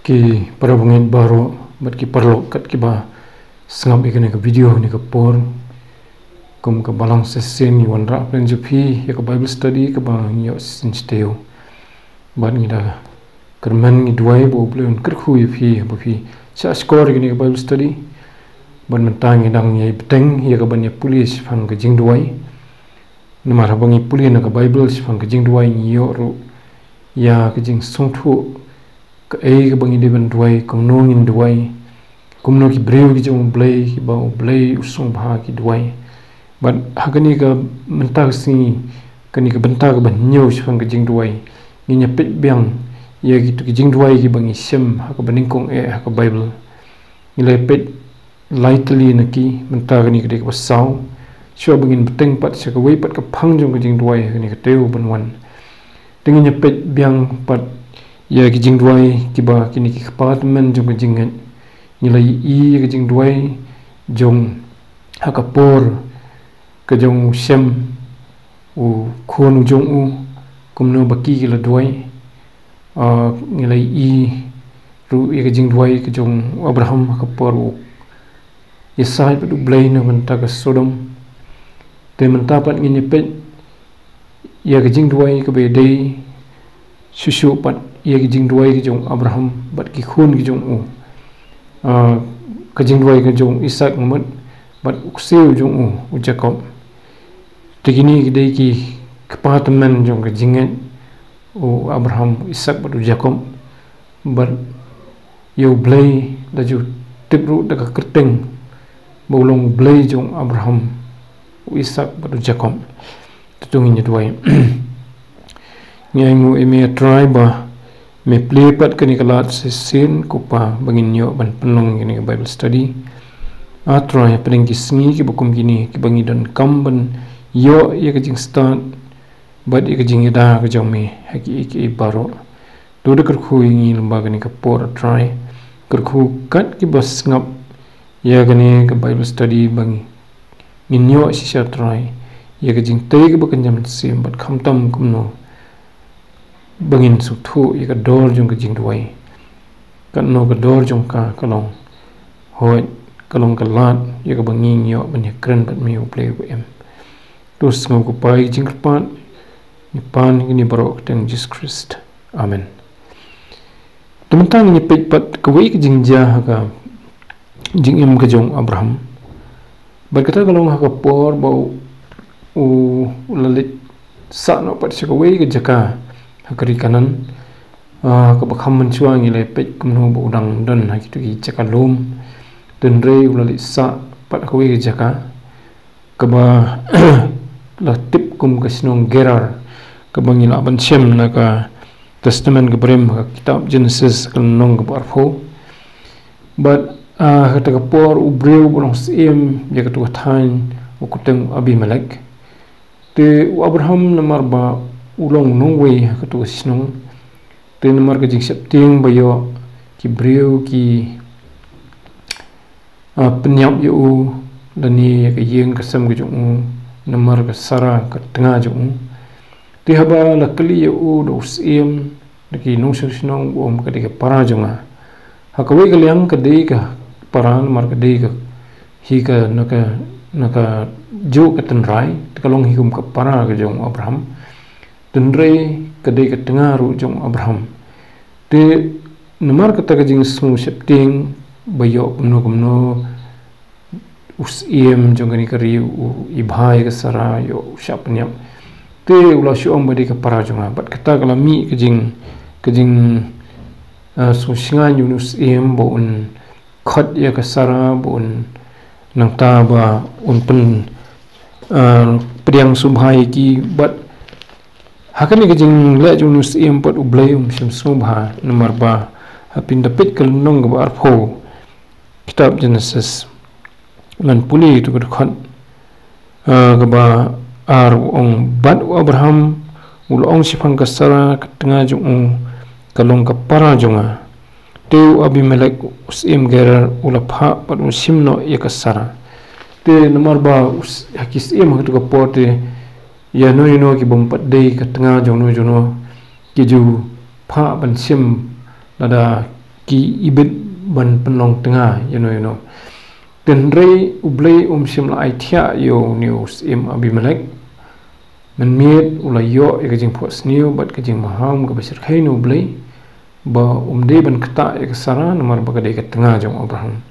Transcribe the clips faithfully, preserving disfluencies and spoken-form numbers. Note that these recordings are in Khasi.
Ki para bangeit baroh bad ki paralok kat kiba sngap ïa kane ka video ha kane ka por. Kum ka balang shisien ngi wanrah pynjop ïa ka Bible study kaba ngi ïoh shisien shi taïew. Bad ngi da kyrmen ngi duwai ba U Blei un kyrkhu ïa phi ba phi shah shkor ïa kane ka Bible study. Bad mynta ngi dang ïai bteng ïa kaban ïa pule shaphang ka jingduwai. Namar haba ngi pule na ka Bible shaphang ka jingduwai ngi ïoh ruh ïa ka jingsngewthuh kaei kaba ngi dei ban duwai, kumno ngin duwai, kumno ki briew ki jong U Blei kiba U Blei u sngewbha ki duwai. Bad ha kane ka mynta ka sngi, kane ka bynta kaba hynñiew shaphang ka jingduwai, ngin ïa peit biang ïa kito ki jingduwai kiba ngi shem ha kaba nyngkong eh ha ka Bible. Ngi la peit lai tylli na ki, mynta kane ka dei kaba saw. Shuwa ba ngin bteng pat sha kawei pat ka phang jong ka jingduwai ha kane ka taïew ban wan, te ngin ïa peit biang pat ïa ki jingduwai kiba kine ki kpa tymmen jong ka jingngeit. Ngi la ïohi ïa ka jingduwai jong, ha ka por ka jong u Shem, u khun u jong u, kumno ba ki ki la duwai. Ah, ngi la ïohi ruh ïa ka jingduwai ka jong u Abraham ha ka por u ïasaid bad U Blei na ka bynta ka Sodom. Te mynta pat ngin ïa peit ïa ka jingduwai kaba ïadei shuh shuh pat ïa ka jingduwai ka jong u Abraham bad ki khun ki jong u. Ah, ka jingduwai ka jong u Isaak, nga mut, bad u ksiew jong u, u Jakob. Te kine ki dei ki kpa tymmen jong ka jingngeit, u Abraham, u Isaak bad u Jakob. Bad ïa U Blei la ju tip ruh da ka kyrteng ba u long U Blei jong u Abraham, u Isaak bad u Jakob. Te to ngin ïa duwai. Ngi ainguh ïa me, A Trai, ba me plie pat kane ka lad shisien, ko Pa, ba ngin ïoh ban pynlong kane ka Bible study. A Trai, hapdeng ki sngi kiba kum kine kiba ngi donkam ban ïoh ïa ka jingstad bad ïa ka jingïada ka jong me ha kiei kiei baroh. To da kyrkhu ïa ngi lyngba kane ka por, A Trai. Kyrkhu kat kiba sngap ïa kane ka Bible study ba ngi, ngin ïoh shisha, A Trai, ïa ka jingtei kaba kynja mynsiem bad khamtam kumno ba ngin sngewthuh ïa ka dor jong ka jingduwai. Katno ka dor jong ka ka long. Hooid, ka long ka lad ïa kaba ngi ngi ïoh ban ïakren bad me, U Blei uba im. To sngew, ko Pa, ïa ka jingkyrpad, ngi pan ïa kine baroh ha ka kyrteng Jisu Khrist. Amen. Te mynta ngin ïa peit pat kawei ka jingjia ha ka jingim ka jong u Abraham. Bad kata ka long ha ka por ba u, u la leit sah noh pat sha kawei ka jaka ha ka ri Kanaan. Ah, kaba kham mynshuwa ngi la peit kumno ba u dang don ha kito ki jaka lum. Hynrei u la leit sah pat ha kawei ka jaka kaba la tip kum ka shnong Gerar, kaba ngi lah ban shem na ka Testament kaba rim, ha ka kitab Genesis, ka lynnong kaba arphew. Bad, ah, kata ka por u briew ba long syiem ïa kato ka thaiñ, u kyrteng u Abimelek. Te u Abraham, namar ba u long nongwei ha kato ka shnong, te namar ka jingsheptieng ba ïoh ki briew ki, ah, pynïap ïa u lane ïa ka ïing ka sem ka jong u, namar ka Sara ka tnga jong u. Te haba la kylli ïa u da u syiem, da ki nongshong shnong, u ong, ka dei ka para jong nga. Ha kawei ka liang ka dei ka para namar ka dei ka, hi ka na ka, na ka juh ka tynrai, te ka long hi kum ka para ka jong u Abraham. Hynrei ka dei ka tnga ruh jong u Abraham. Te namar kata ka jingsngewsheptieng ba ïoh kumno kumno u syiem jong kane ka ri u ibha ïa ka Sara, ïoh u shah pynïap. Te u la shu ong ba dei ka para jong nga. Bad kata ka la mih ka jing, ka jing, ah, sngewshngaiñ u syiem ba un khot ïa ka Sara, ba un, nangta ba un pyn, ah, pdiang sngewbha ïa ki. Bad ha kane ka jingleh jong u syiem pat U Blei um shym sngewbha, namar ba ha phin da peit ka lynnong kaba arphew, kitab Genesis, ngan pule ïa kato ka dkhot, ah, kaba ar, u ong, bad u Abraham u la ong shaphang ka Sara ka tnga jong u, ka long ka para jong nga. Te u Abimelek u syiem Gerar u la phah bad u shim noh ïa ka Sara. Te namar ba u s-, ha ki syiem ha kato ka por te, ïa no ïa no ki bym pat dei ka tnga jong no jong no, ki ju phah ban shim lada ki ibit ban pynlong tnga ïano ïano. Hynrei U Blei um shym la ai thiah ïa une u syiem Abimelek. Mynmiet u la ïoh ïa ka jingphohsniew bad ka jingmaham kaba shyrkhei na U Blei ba um dei ban ktah ïa ka Sara namar ba ka dei ka tnga jong u Abraham.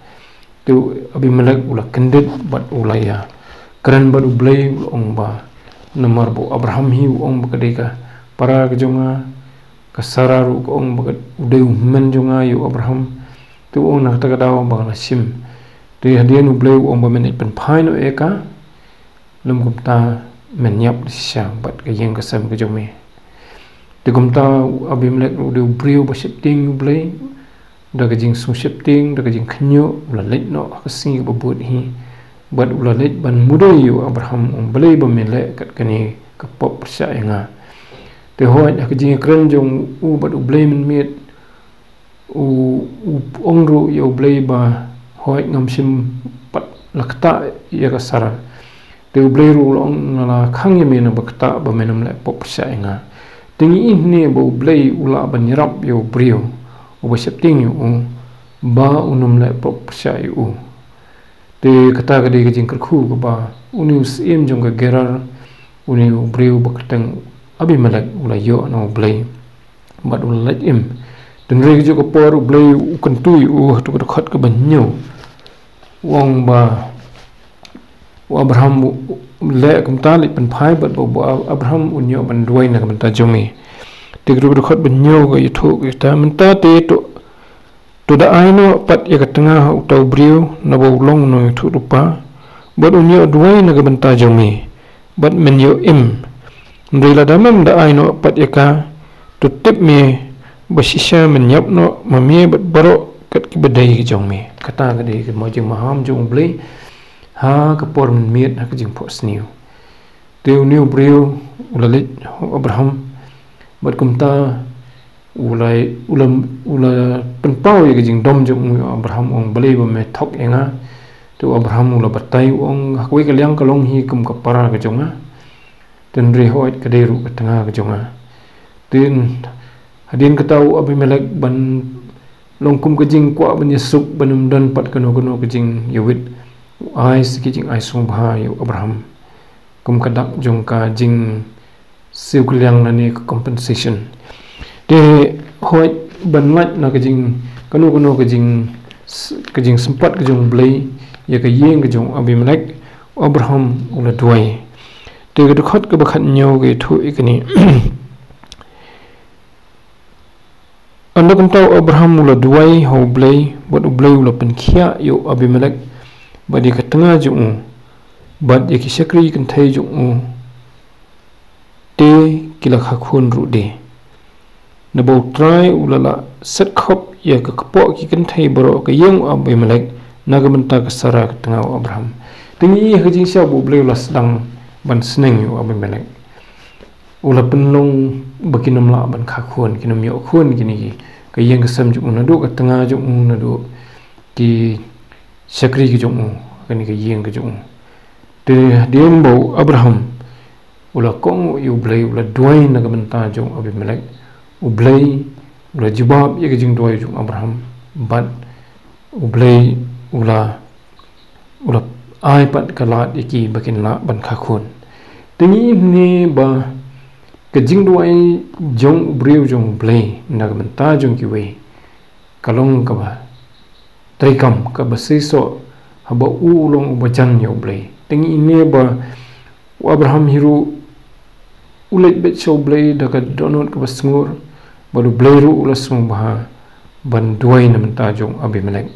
Te u Abimelek u la kyndit bad u la ïakren bad U Blei, u la ong ba namar ba u Abraham hi u ong ba ka dei ka para ka jong nga, ka Sara ruh ka ong ba ka, u dei u hynmen jong nga ïa u Abraham. Te u ong na kata ka daw ba nga la shim. Te hadien U Blei u ong ba men leit pynphai noh ïa ka, lym kumta men ïap da shisha bad ka ïing ka sem ka jong me. Te kumta u Abimelek u dei u briew ba sheptieng ïa U Blei, da ka jingsngewsheptieng, da ka jingkhynñiuh, u la leit noh ha ka sngi kaba bud hi. Bad u la leit ban mudui ïa u Abraham, u ong balei ba me leh kat kane ka pop pyrshah ïa nga. Te hooid ha ka jingïakren jong u bad U Blei mynmiet, u, u ong ruh ïa U Blei ba hooid ngam shym pat la ktah ïa ka Sara. Te U Blei ruh u la ong nga la khang ïa me naba ktah ba men ym leh pop pyrshah ïa nga. Te ngi ïohi hangne ba U Blei u lah ban ïarap ïa u briew uba sheptieng ïa u ba un ym leh pop pyrshah ïa u. Te kata ka dei ka jingkyrkhu kaba une u syiem jong ka Gerar, une u briew ba kyrteng Abimelek u la ïoh na U Blei bad u la lait im. Hynrei kajuh ka por U Blei u kyntu ïa u ha kato ka dkhot kaba hynñiew. U ong ba u Abraham u, u leh kumta, leit pynphai bad ba, ba Abraham un ïoh ban duwai na ka bynta jong me. Te kato ka dkhot ba hynñiew ka ïathuh kumta, mynta te to, to da ai noh pat ïa ka tnga ha uta u briew naba u long u nongïathuhlypa bad un ïoh duwai na ka bynta jong me bad men ïoh im. Hynrei lada mem da ai noh pat ïa ka, to tip me ba shisha men ïap noh ma me bad baroh kat kiba dei ka jong me. Kata ka dei ka jingmaham jong U Blei ha ka por mynmiet ha ka jingphohsniew. Te une u briew u la leit ha u Abraham bad kumta u la, u la, u la pynpaw ïa ka jingdom jong u ïa u Abraham, u ong balei ba me thok ïa nga. Te u Abraham u la batai, u ong ha kawei ka liang ka long hi kum ka para ka jong nga. Hynrei hooid ka dei ruh ka tnga ka jong nga. Te hadien kata u Abimelek ban long kum ka jingkwah ban ïasuk ban ym don pat kano kano ka jingïawit, u ai sa ki jingai sngewbha ïa u Abraham kum ka dak jong ka jingsiew kylliang lane ka compensation. Te hooid ban lait na ka jing, kano kano ka jing, ka jingsympat ka jong U Blei ïa ka ïing ka jong u Abimelek, u Abraham u la duwai. Te ka dkhot kaba khathynñiew ka ïathuh ïa kane. Ynda kumta u Abraham u la duwai ha U Blei bad U Blei u la pynkhiah ïa u Abimelek bad ïa ka tnga jong u bad ïa ki shakri kynthei jong u, te ki la kha khun ruh de. Naba U Trai u la lah set khop ïa ka kpoh ki kynthei baroh ka ïing u Abimelek na ka bynta ka Sara ka tnga u Abraham. Te ngi ïohi ha ka jingshisha ba U Blei u la sdang ban sneng ïa u Abimelek. U la pynlong ba kin ym lah ban kha khun, kin ym ïoh khun kine ki, ka ïing ka sem jong u naduh ka tnga jong u, naduh ki shakri ki jong u, kane ka ïing ka jong u. Te hadien ba u Abraham u la kohnguh ïa U Blei, u la duwai na ka bynta jong u Abimelek, U Blei u la jubab ïa ka jingduwai jong u Abraham bad U Blei u la, u la ai pat ka lad ïa ki ba kin lah ban kha khun. Te ngi ïohi hangne ba ka jingduwai jong u briew jong U Blei na ka bynta jong kiwei ka long kaba treikam, kaba seisoh haba u u long uba jan ïa U Blei. Te ngi ïohi hangne ba u Abraham hi ruh u leit beit sha U Blei da ka dohnud kaba sngur bad U Blei ruh u la sngewbha ban duwai na ka bynta jong u Abimelek.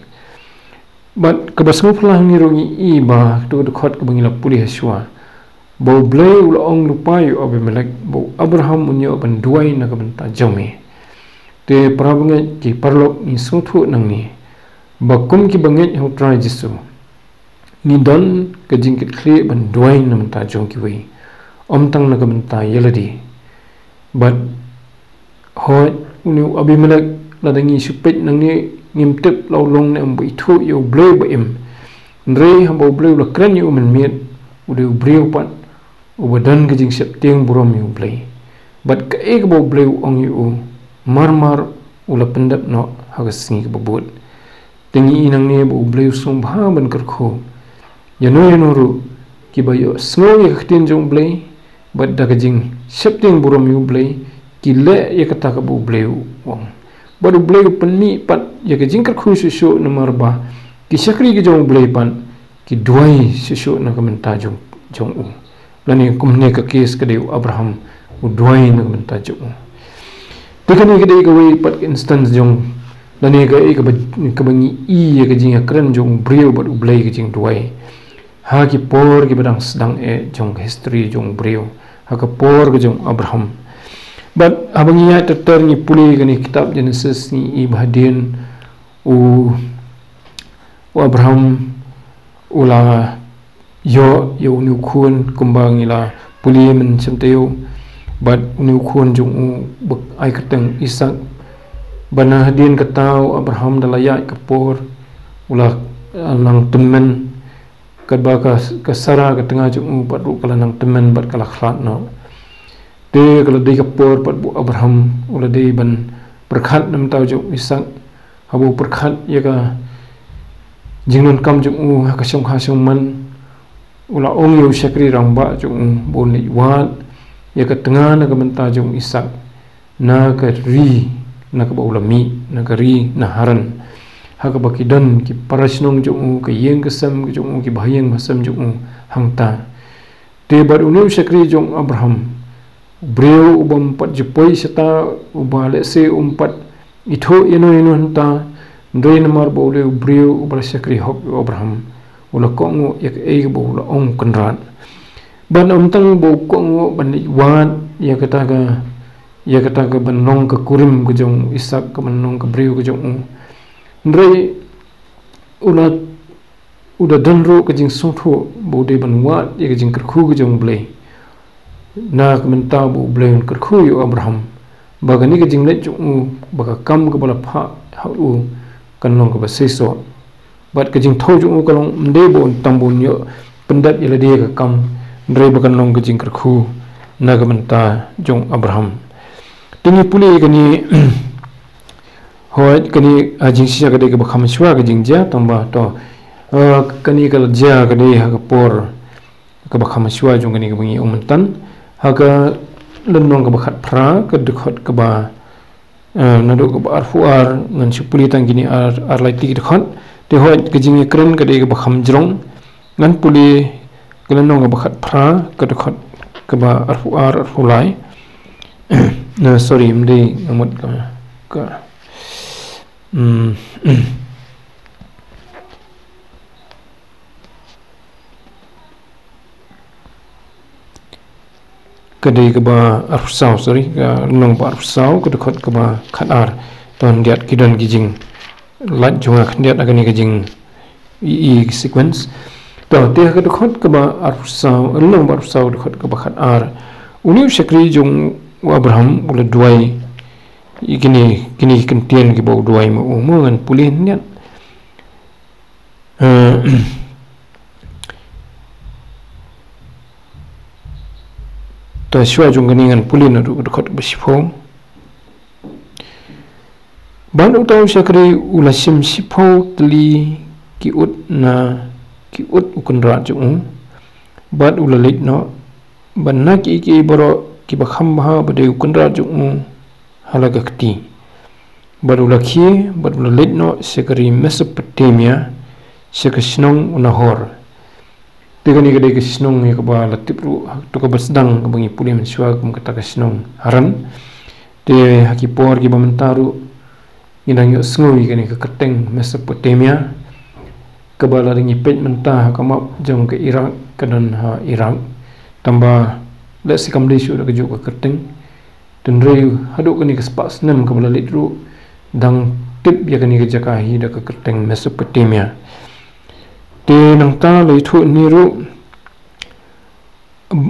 Bad kaba sngewphylla hangne ruh ngi ïohi ba kato ka dkhot kaba ngi la pule ha shuwa, ba U Blei u la ong lypa ïa u Abimelek ba u Abraham un ïoh ban duwai na ka bynta jong me. Te para bangeit, ki paralok, ngi sngewthuh nangne ba kum ki bangeit ha U Trai Jisu, ngi don ka jingkitkhlieh ban duwai na ka bynta jong kiwei, ym tang na ka bynta ïa lade. Bad hooid, une u Abimelek, lada ngi shu peit nangne, ngim tip la u long ne em, ba ithuh ïa U Blei ba im. Hynrei haba U Blei u la kren ïa u mynmiet, u dei u briew pat uba don ka jingsheptieng burom ïa U Blei. Bad kaei kaba U Blei u ong ïa u, mar mar u la pyndep noh ha ka sngi kaba bud. Te ngi i nangne ba U Blei u sngewbha ban kyrkhu ïano ïano ruh kiba ïohsngew ïa ka ktien jong U Blei, bad da ka jingsheptieng burom ïa U Blei, ki leh ïa kata kaba U Blei u ong. Bad U Blei u pynmih pat ïa ka jingkyrkhu shuh shuh namar ba ki shakri ki jong U Blei pat ki duwai shuh shuh na ka bynta jong, jong u. Lane kumne ka case ka dei u Abraham u duwai na ka bynta jong u. Te kane ka dei kawei pat ka instance jong, lane kaei kaba, kaba ngi i ïa ka jingïakren jong u briew bad U Blei ka jingduwai ha ki por kiba dang sdang eh jong ka history jong u briew, ha ka por ka jong Abraham. Bad haba ngi ïaid ter ter ngi pule kane ka kitab Genesis, ngi i ba hadien u, u Abraham u la ïoh ïa une u khun kumba ngi la pule mynshem taïew, bad une u khun jong u ba ai kyrteng Isak. Bad na hadien kata u Abraham da la ïaid ka por, u la, eh, nang tymmen, katba ka, ka Sara ka tnga jong u pat ruh ka la nang tymmen bad ka la khlad noh. Te ka la dei ka por pat ba u Abraham u la dei ban pyrkhat na ka bynta jong u Isak. Haba u pyrkhat ïa ka jingdonkam jong u ha ka shongkha shongman, u la ong ïa u shakri rangbah jong u ba un leit wad ïa ka tnga na ka bynta jong u Isak na ka ri na kaba u la mih, na ka ri na Haran, ha kaba ki don ki para shnong jong u, ka ïing ka sem ka jong u, ki bahaïing bahasem jong u hangta. Te bad une u shakri jong u Abraham, u briew u bym pat ju poi shata, uba lehse um pat ithuh ïano ïano hangta, hynrei namar ba u dei u briew uba la shakri hok ïa u Abraham, u la kohnguh ïa kaei kaba u la ong u Kynrad. Bad ym tang ba u kohnguh ban leit wad ïa kata ka, ïa kata ka ban long ka kurim ka jong u Isak, ka ban long ka briew ka jong u, hynrei u la, u da don ruh ka jingsngewthuh ba u dei ban wad ïa ka jingkyrkhu ka jong U Blei na ka bynta ba U Blei un kyrkhu ïa u Abraham, ba kane ka jingleit jong u, ba ka kam kaba la phah ha u kan long kaba seisoh. Bad ka jingthew jong u ka long ym dei ba un tang ba un ïoh pyndep ïa lade ïa ka kam, hynrei ba kan long ka jingkyrkhu na ka bynta jong u Abraham. Te ngi pule ïa kane, hooid, kane, ah, jingshisha ka dei kaba kham shuwa ka jingjia, tangba to, ah, kane ka la jia ka dei ha ka por kaba kham shuwa jong kane kaba ngi ong mynta, ha ka lynnong kaba khatphra, ka dkhot kaba, eh, naduh kaba arphew ar, ngan shu pule tang kine ar, ar lai ti ki dkhot. Te hooid, ka jingïakren ka dei kaba kham jrong. Ngan pule ka lynnong kaba khatphra, ka dkhot kaba arphew ar, arphew lai. Na, sorry, ym dei, nga mut ka, ka, mm, ka dei kaba arphew saw, sorry, ka lynnong ba arphew saw, ka dkhot kaba khatar. To khyndiat, ki don ki jinglait jong nga khyndiat ha kane ka jing i, i sequence. To, te ha ka dkhot kaba arphew saw, lynnong ba arphew saw, dkhot kaba khatar, une u shakri jong u Abraham u la duwai ïa kine, kine ki kyntien kiba u duwai ma u, mo, ngan pule khyndiat. Eh, to shuwa jong kane ngan pule naduh ka dkhot kaba shiphew. Bad uta u shakri u la shim shiphew tylli ki ut na ki ut u kynrad jong u, bad u la leit noh, bad na kiei kiei baroh kiba kham bha ba dei u kynrad jong u ha la ka kti. Bad u la khie, bad u la leit noh sha ka ri Mesopotamia, sha ka shnong u Nahor. Te kane ka dei ka shnong ïa kaba la tip ruh ha kato kaba sdang kaba ngi pule mynshuwa kum kata ka shnong Haran. Te ha ki por kiba mynta ruh ngi dang ïohsngew ïa kane ka kyrteng Mesopotamia, kaba lada ngi peit mynta ha ka map jong ka Iraq, ka don ha Iraq. Tangba lehse kam dei shuh da kajuh ka kyrteng. Hynrei haduh kane ka spah snem kaba la leit ruh dang tip ïa kane ka jaka hi da ka kyrteng Mesopotamia. Te nangta la ïathuh hangne ruh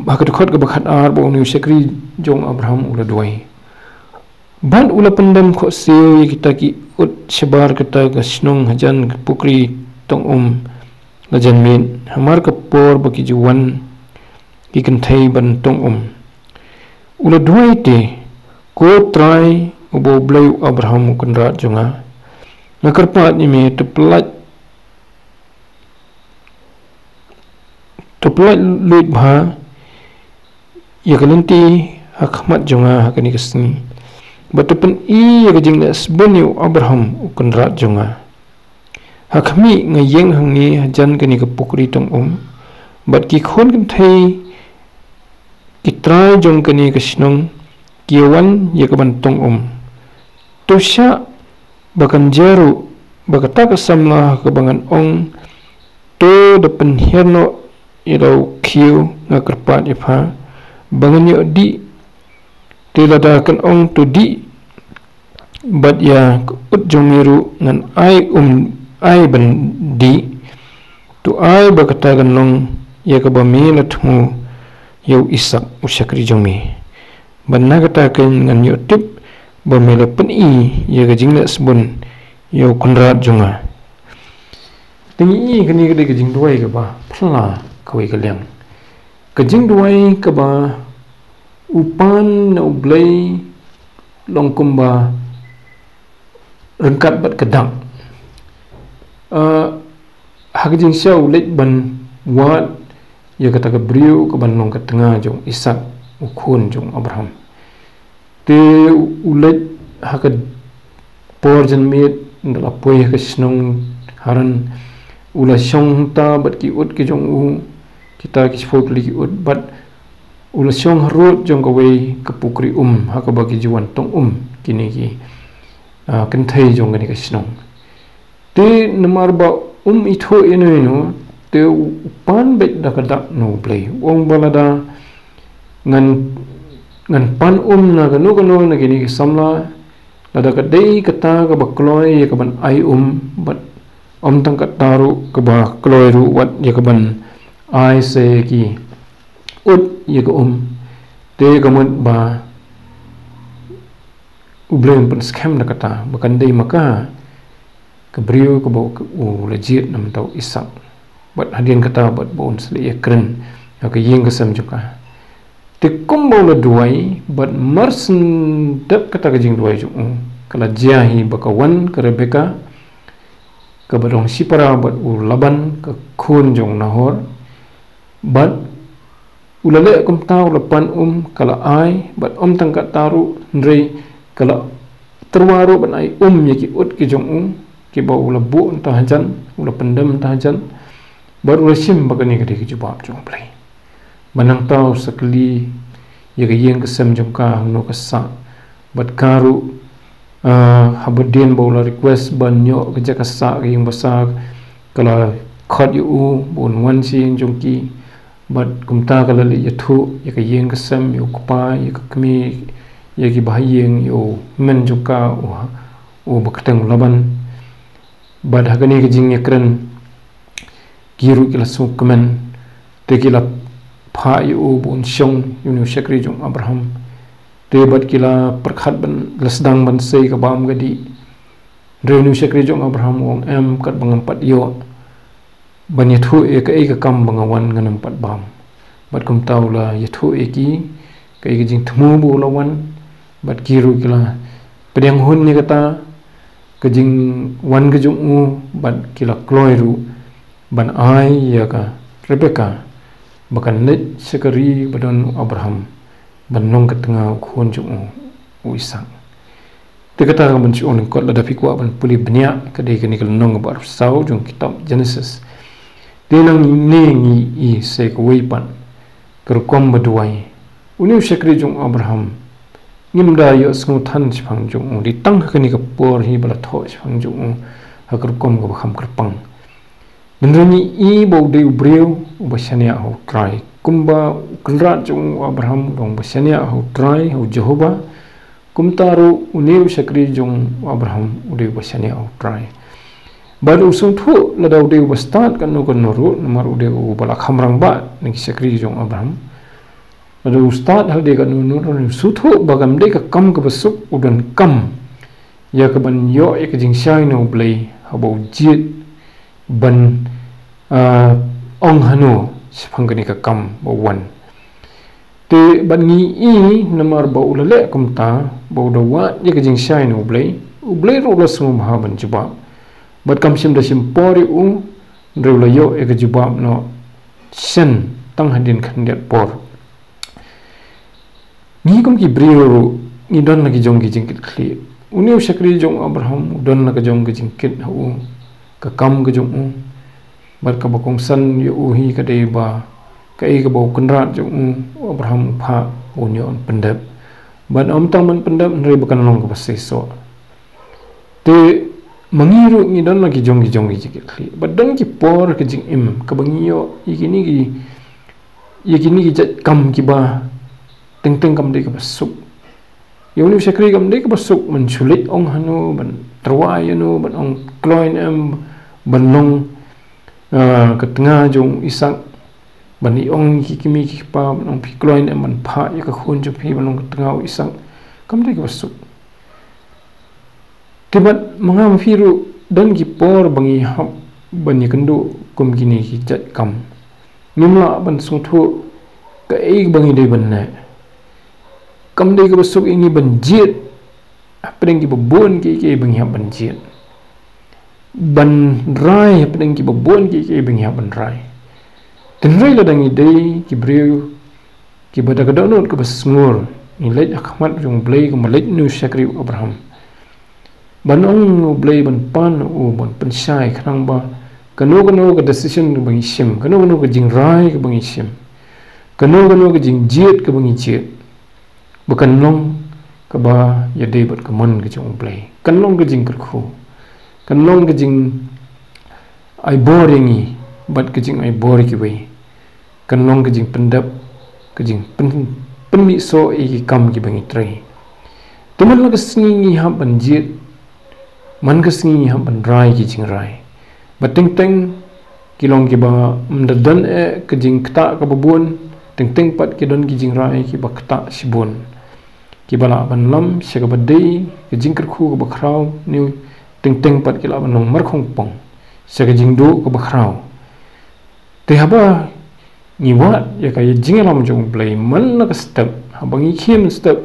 ha ka dkhot kaba khatar ba une u shakri jong Abraham u la duwai. Bad u la pyndem khohsiew ïa kita ki ut shabar kata ka shnong hajan ka pukri tong um la jan miet, hamar ka por ba ki ju wan ki kynthei ban tong um. U la duwai te, Ko Trai, uba U Blei u Abraham u kynrad jong nga. Nga kyrpad ïa me, to pyllait, to pyllait luid bha ïa ka lynti ha khmat jong nga ha kane ka sngi, bad to pyni ïa ka jingleh sbun ïa u Abraham u kynrad jong nga. Ha khmih, nga ïeng hangne hajan kane ka pukri tong um, bad ki khun kynthei ki trai jong kane ka shnong ki ïa wan ïa ka ban tong um. To shah ba kan jia ruh ba kata ka samla kaba ngan ong, to da pynhiar noh ïa la u khiew. Nga kyrpad ïa pha ba ngan ïoh dih. Te lada kan ong, to dih, bad ïa ka ut jong me ruh ngan ai um, ai ban dih. To ai ba kata kan long ïa kaba me la thmu ïa u Isaak u shakri jong me. Bad na kata keiñ ngan ïoh tip ba me la pyni ïa ka jingleh sbun ïa u kynrad jong nga. Te ngi i kane ka dei ka jingduwai kaba phylla kawei ka liang. Ka jingduwai kaba u pan na U Blei long kumba ryngkat bad ka dak. Ah, ha ka jingshisha u leit ban wad ïa kata ka briew ka ban long ka tnga jong u Isaak, u khun jong u Abraham. Te u leit ha ka por janmiet, ynda la poi ha ka shnong Haran, u la shong hangta bad ki ut ki jong u, kita ki shiphew tylli ki ut, bad u la shong harud jong kawei ka pukri um ha kaba ki ju wan tong um kine ki, ah, kynthei jong kane ka shnong. Te namar ba um ithuh ïano ïano, te u pan beit da ka dak na U Blei. U ong ba lada ngan, ngan pan um na kano kano na kine ki samla, lada ka dei kata kaba kloi ïa ka ban ai um, bad ym tang kata ruh, kaba kloi ruh wat ïa ka ban ai sa ïa ki ut ïa ka um, te ka mut ba U Blei un pynskhem da kata, ba kan dei ma ka ka briew kaba u la jied na mynta u Isaak. Bad hadien kata bad ba un sa leit ïakren ha ka ïing ka sem jong ka. Te kumba u la duwai, bad marshen dep kata ka jingduwai jong u, ka la jia hi ba ka wan ka Rebeka, kaba dang shipara bad u Laban, ka khun jong u Nahor, bad u la leh kumta, u la pan um, ka la ai, bad ym tang kata ruh, hynrei ka la tyrwa ruh ban ai um ïa ki ut ki jong u, kiba u la buh hangta hajan, u la pyndem hangta hajan, bad u la shim ba kane ka dei ka jubab jong U Blei. Bad nangta u sa kylli ïa ka ïing ka sem jong ka hangno ka sah, bad ka ruh, ah, haba dien ba u la request ban ïoh ka jaka sah, ka ïing basa, ka la khot ïa u ba un wan sha ïing jong ki. Bad kumta ka la leit ïathuh ïa ka ïing ka sem, ïa u kpa, ïa ka kmie, ïa ki bahaïing, ïa u hynmen jong ka, u, u ba kyrteng u Laban. Bad ha kane ka jingïakren, ki ruh ki la sngewkmen, te ki la phah ïa u ba un shong ïa une u shakri jong u Abraham. Te bad ki la pyrkhat ban, la sdang ban sei ka bam ka dih. Hynrei une u shakri jong u Abraham u ong, em, katba ngam pat ïoh ban ïathuh ïa kaei ka kam ba nga wan, ngan ym pat bam. Bad kumta u la ïathuh ïa ki kaei ka jingthmu ba u la wan, bad ki ruh ki la pdiang hun ïa kata ka jingwan ka jong u, bad ki la kloi ruh ban ai ïa ka Rebeka ba kan leit sha ka ri ba don u Abraham, ban long ka tnga u khun jong u, u Isaak. Te kata ka ban shu ong lyngkot, lada phi kwah ban pule bniah, ka dei kane ka lynnong kaba arphew saw jong kitab Genesis. Te nangne ngi i sa kawei pat ka rukom ba duwai. Une u shakri jong u Abraham, ngim da ïohsngew than shaphang jong u, dei tang ha kane ka por hi ba la thoh shaphang jong u ha ka rukom kaba kham kyrpang. Hynrei ngi i ba u dei u briew uba shaniah ha u Trai. Kumba u kynrad jong u Abraham u long ba shaniah ha u Trai, ha u Jehobah, kumta ruh une u shakri jong u Abraham u dei uba shaniah ha u Trai. Bad u sngewthuh lada u dei uba stad kano kano ruh, namar u dei uba la kham rangbah na ki shakri jong u Abraham. Lada u stad ha lade kano kano ruh, u sngewthuh ba kam dei ka kam kaba suk u donkam ïa ka ban ïoh ïa ka jingshai na U Blei haba u jied ban, ah, ong hano shaphang kane ka kam ba wan. Te bad ngi i namar ba u la leh kumta, ba u da wad ïa ka jingshai na U Blei, U Blei ruh u la sngewbha ban jubab. Bad kam shym da shim por ïa u, hynrei u la ïoh ïa ka jubab noh shen tang hadien khyndiat por. Ngi kum ki briew ruh ngi don la ki jong ki jingkitkhlieh. Une u shakri jong u Abraham u don la ka jong ka jingkit ha u, ka kam ka jong u. Bad kaba kongsan ïa u hi ka dei ba kaei kaba u kynrad jong u, u Abraham u phah, un ïoh ban pyndep. Bad ym tang ban pyndep hynrei ba kan long kaba seisoh. Te ma ngi ruh ngi don la ki jong ki jong ki jingkitkhlieh. Bad don ki por ka jingim kaba ngi ïoh ïa kine ki, ïa kine ki jait kam kiba teng teng kam dei kaba suk. Ïa une u shakri kam dei kaba suk ban shu leit ong hano, ban tyrwa ïano, ban ong kloi ne em ban long, ah, ka tnga jong u Isak, ban ïa ong ki kmie ki kpa ban ong phi kloi ne em ban phah ïa ka khun jong phi ban long ka tnga u Isak. Kam dei kaba suk. Te bad ma nga ma phi ruh don ki por ba ngi hap ban ïakynduh kum kine ki jait kam. Ngim lah ban sngewthuh kaei ba ngi dei ban leh. Kam dei kaba suk ïa ngi ban jied hapdeng kiba bun kiei kiei ba ngi hap ban jied, ban rai hapdeng kiba bun kiei kiei ba ngi hap ban rai. Te hynrei lada ngi dei ki briew kiba da ka dohnud kaba sngur, ngi leit ha khmat jong U Blei kumba leit une u shakri u Abraham, ban ong U Blei ban pan u, ban pynshai khnang ba kano kano ka decision kaba ngi shim, kano kano ka jingrai kaba ngi shim, kano kano ka jingjied kaba ngi jied, ba kan long kaba ïadei bad ka mon ka jong U Blei, kan long ka jingkyrkhu, kan long ka jingai bor ïa ngi bad ka jingai bor ïa kiwei, kan long ka jingpyndep, ka jingpyn, pynmih soh ïa ki kam kiba ngi trei. Te man la ka sngi ngi hap ban jied, man ka sngi ngi hap ban rai ki jingrai. Bad teng teng ki long kiba ym da don eh ka jingktah kaba bun, teng teng pat ki don ki jingrai kiba ktah shibun, kiba lah ban lam sha kaba dei ka jingkyrkhu kaba khraw, ne teng teng pat ki lah ban long markhongpong sha ka jingduh kaba khraw. Te haba ngi wad ïa ka jingïalam jong U Blei man la ka step, haba ngi khie mynstep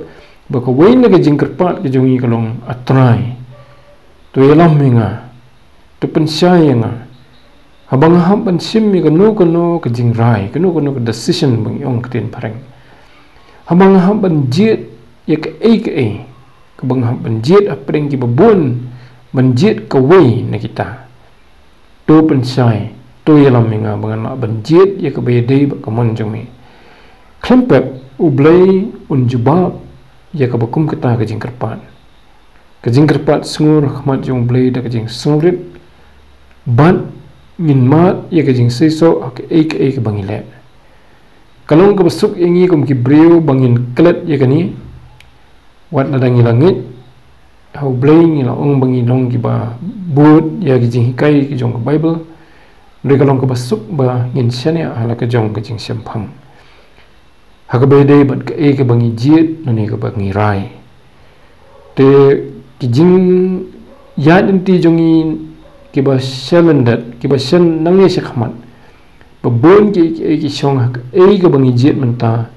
ba kawei na ka jingkyrpad ka jong ngi ka long, A Trai, to ïalam ïa nga, to pynshai ïa nga. Haba nga hap ban shim ïa kano kano ka jingrai, kano kano ka decision ba ngi ong ktien phareng, haba nga hap ban jied ïa kaei kaei kaba nga hap ban jied hapdeng kiba bun, ban jied kawei na kita, to pynshai, to ïalam ïa nga ba ngan lah ban jied ïa kaba ïadei bad ka mon jong me. Khlem pep U Blei un jubab ïa kaba kum kata ka jingkyrpad. Ka jingkyrpad sngur ha khmat jong U Blei da ka jingsngewrit, bad ngin mad ïa ka jingseisoh ha kaei kaei kaba ngi leh. Ka long kaba suk ïa ngi kum ki briew ba ngin klet ïa kane. Wat lada ngi la ngeit ha U Blei, ngi la ong ba ngi long kiba bud ïa ki jinghikai ki jong ka Baibl, hynrei ka long kaba suk ba ngin shaniah ha la ka jong ka jingshemphang ha kaba ïadei bad kaei kaba ngi jied lane kaba ngi rai. Te ki jingïaid lynti jong ngi kiba shah lyndet, kiba shah nangne shakhmat, ba bun kiei kiei ki shong ha kaei kaba ngi jied mynta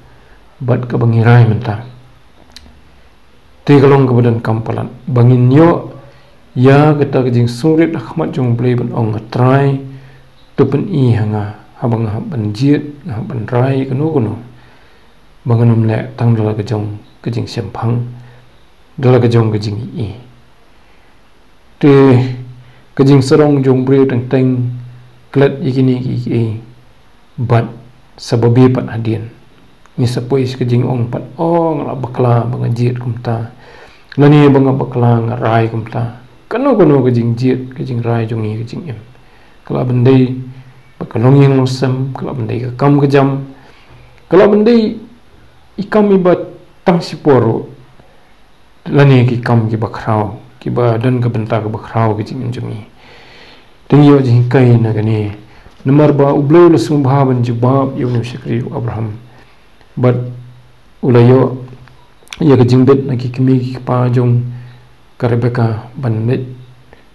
bad kaba ngi rai mynta. Te ka long kaba donkam palat ba ngin ïoh ïa kata ka jingsngewrit ha khmat jong U Blei ban ong, A Trai, to pyni ha nga haba nga hap ban jied, nga hap ban rai kano kano, ba ngan ym leh tang da la ka jong ka jingshemphang, da la ka jong ka jingïohi. Te ka jingsarong jong u briew teng teng, klet ïa kine kiei kiei bad sa babe pat hadien. Ngi sa poi sha ka jingong pat, o, nga la bakla ba nga jied kumta, lane ba nga bakla nga rai kumta. Kano kano ka jingjied, ka jingrai jong ngi, ka jingim, ka lah ban dei bad ka longïing longsem, ka lah ban dei ka kam ka jam, ka lah ban dei i kam iba tang shipor ruh, lane ki kam kiba khraw, kiba don ka bynta kaba khraw ha ka jingim jong ngi. Te ngi ïoh jinghikai na kane, namar ba U Blei u la sngewbha ban jubab ïa une u shakri u Abraham, bad u la ïoh ïa ka jingbit na ki kmie ki kpa jong ka Rebeka ban leit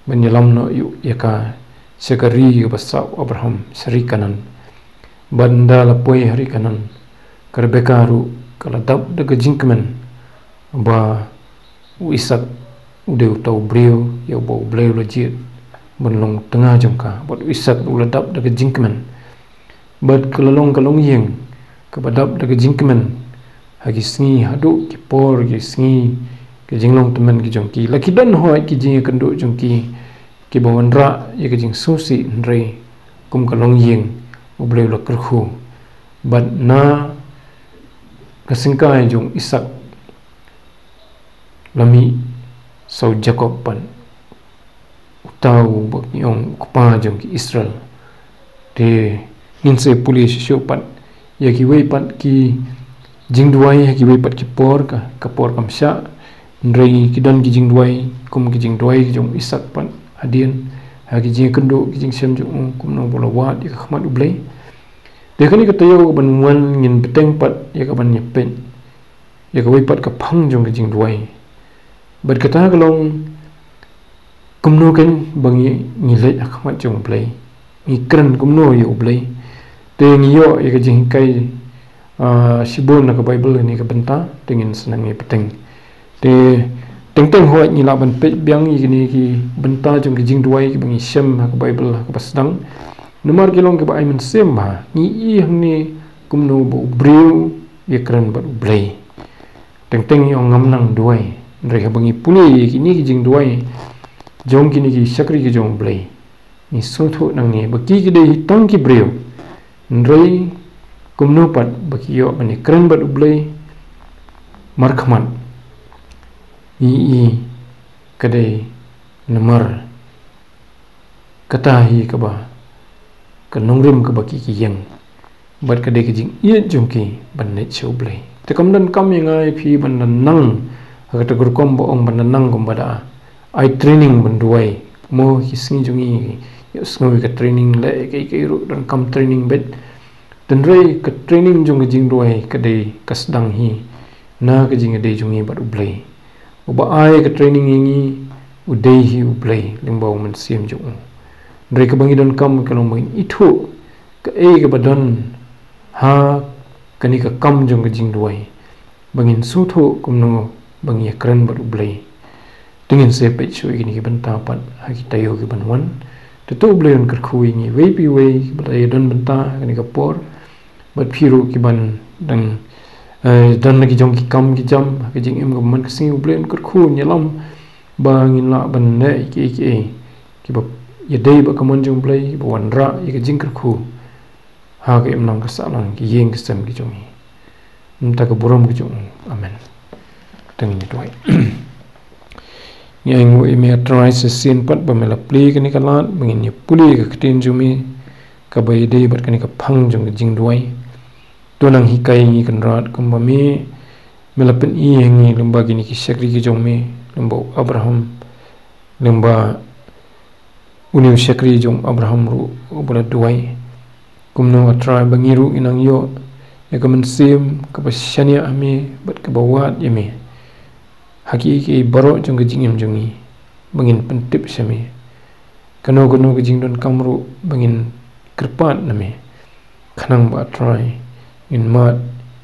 ban ïalam noh ïa ka sha ka ri kaba sah u Abraham, sha ri Kanaan. Bad ynda la poi ha ri Kanaan, Ka Rebeka ruh ka la dap da ka jingkmen ba u Isak u dei uta u briew ïa uba U Blei u la jied ban long tnga jong ka. Bad u Isak u la dap da ka jingkmen. Bad ka la long ka longïing kaba dap da ka jingkmen ha ki sngi haduh ki por ki sngi ka jinglong tymmen ki jong ki. La ki don hooid ki jingïakynduh jong ki kiba wanrah ïa ka jingsngewsih, hynrei kum ka longïing U Blei u la kyrkhu. Bad na ka syngkai jong u Isak la mih sa u Jakob pat, uta uba ngi ong u kpa jong ki Israel. Te ngin sa pule shuh shuh pat ïa kiwei pat ki jingduwai ha kiwei pat ki por, ka, ka por kam shah. Hynrei ki don ki jingduwai kum ki jingduwai ki jong u Isak pat hadien ha ki jingïakynduh ki jingshem jong u, kumno ba u la wad ïa ka khmat U Blei. Te kane ka taïew kaban wan ngin bteng pat ïa kaban ïapeit ïa kawei pat ka phang jong ka jingduwai. Bad kata ka long kumno kein ba ngi, ngi leit ha khmat jong U Blei, ngi kren kumno ïa U Blei. Te ngi ïoh ïa ka jinghikai, ah, shibun na ka Baibl kane ka bynta, te ngin sa nang ïa bteng. Te teng teng hooid ngi lah ban peit biang ïa kine ki bynta jong ki jingduwai kiba ngi shem ha ka Baibl ha kaba sdang. Namar ki long kiba ai mynsiem bha, ngi i hangne kumno ba u briew u ïakren bad U Blei. Teng teng ngi ong ngam nang duwai, hynrei haba ngi pule ïa kine ki jingduwai jong kine ki shakri ki jong U Blei, ngi sngewthuh nangne ba ki ki dei hi tang ki briew. Hynrei kumno pat ba ki ïoh ban ïakren bad U Blei markhmat, ngi i ka dei namar kata hi kaba, ka nongrim kaba ki ki ïeng. Bad ka dei ka jingïeit jong ki ban leit sha U Blei. Te kam donkam ïa nga ïa phi ban da nang ha kata ka rukom ba ong ban da nang kumba da ai training ban duwai. Mo ki sngi jong ngi ïohsngew ïa ka training, leh ïa kaei kaei ruh donkam training beit. Hynrei ka training jong ka jingduwai ka dei ka sdang hi na ka jingïadei jong ngi bad U Blei. Uba ai ka training ïa ngi u dei hi U Blei lyngba U Mynsiem jong u. Hynrei kaba ngi donkam ka long ba ngin ithuh kaei kaba don ha kane ka kam jong ka jingduwai, ba ngin sngewthuh kumno ba ngi ïakren bad U Blei. Te ngin sa peit shuh ïa kine ki bynta pat ha ki taïew kiban wan. Te to U Blei un kyrkhu ïa ngi iwei pa iwei kiba la ïadon bynta ha kane ka por. Bad phi ruh kiban dang, eh, don la ki jong ki kam ki jam ha ka jingim kaba man ka sngi, U Blei un kyrkhu un ïalam ba ngin lah ban leh ïa kiei kiei kiba ïadei bad ka mon jong U Blei, kiba wanrah ïa ka jingkyrkhu ha ka imlang ka sahlang, ki ïing ki sem ki jong ngi. Mynta ka burom ka jong u. Amen. Te ngin ïa duwai. Ngi ainguh ïa me, A Trai, shisien pat ba me la plie kane ka lad ba ngin ïa pule ka ktien jong me kaba ïadei bad kane ka phang jong ka jingduwai. To nang hikai ïa ngi Kynrad kumba me, me la pyni ïa ngi lyngba kine ki shakri ki jong me, lyngba u Abraham, lyngba une u shakri jong u Abraham ruh uba la duwai. Kumno, A Trai, ba ngi ruh ngin nang ïoh ïa ka mynsiem kaba shaniah ha me bad kaba wad ïa me ha kiei kiei baroh jong ka jingim jong ngi, ba ngin pyntip sha me. Kano kano ka jingdonkam ruh ba ngin kyrpad na me. Khnang ba, A Trai, ngin mad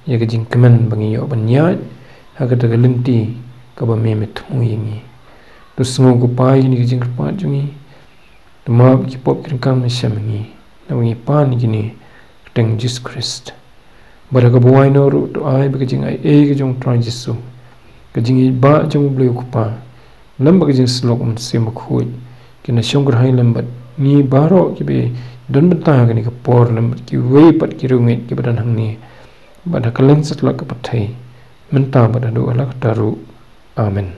ïa ka jingkmen ba ngi ïoh ban ïaid ha kata ka lynti kaba me, me thmu ïa ngi. To sngew, ko Pa, ïa kine ki jingkyrpad jong ngi. To map ki pop ki ryngkang na shem ngi. Naba ngi pan ïa kine ha ka kyrteng Jisu Khrist. Bad ha kaba wai noh ruh, to ai ba ka jingai ei ka jong U Trai Jisu, ka jingïeit ba jong U Blei U Kpa, lem bad ka jingsyllok U Mynsiem Bakhuid, kin da shong kyrhai lem bad ngi baroh kiba don bynta ha kane ka por, lem bad kiwei pat ki riewngeit kiba don hangne, bad ha kylleng satlak ka pyrthei, mynta bad haduh la katta ruh. Amen.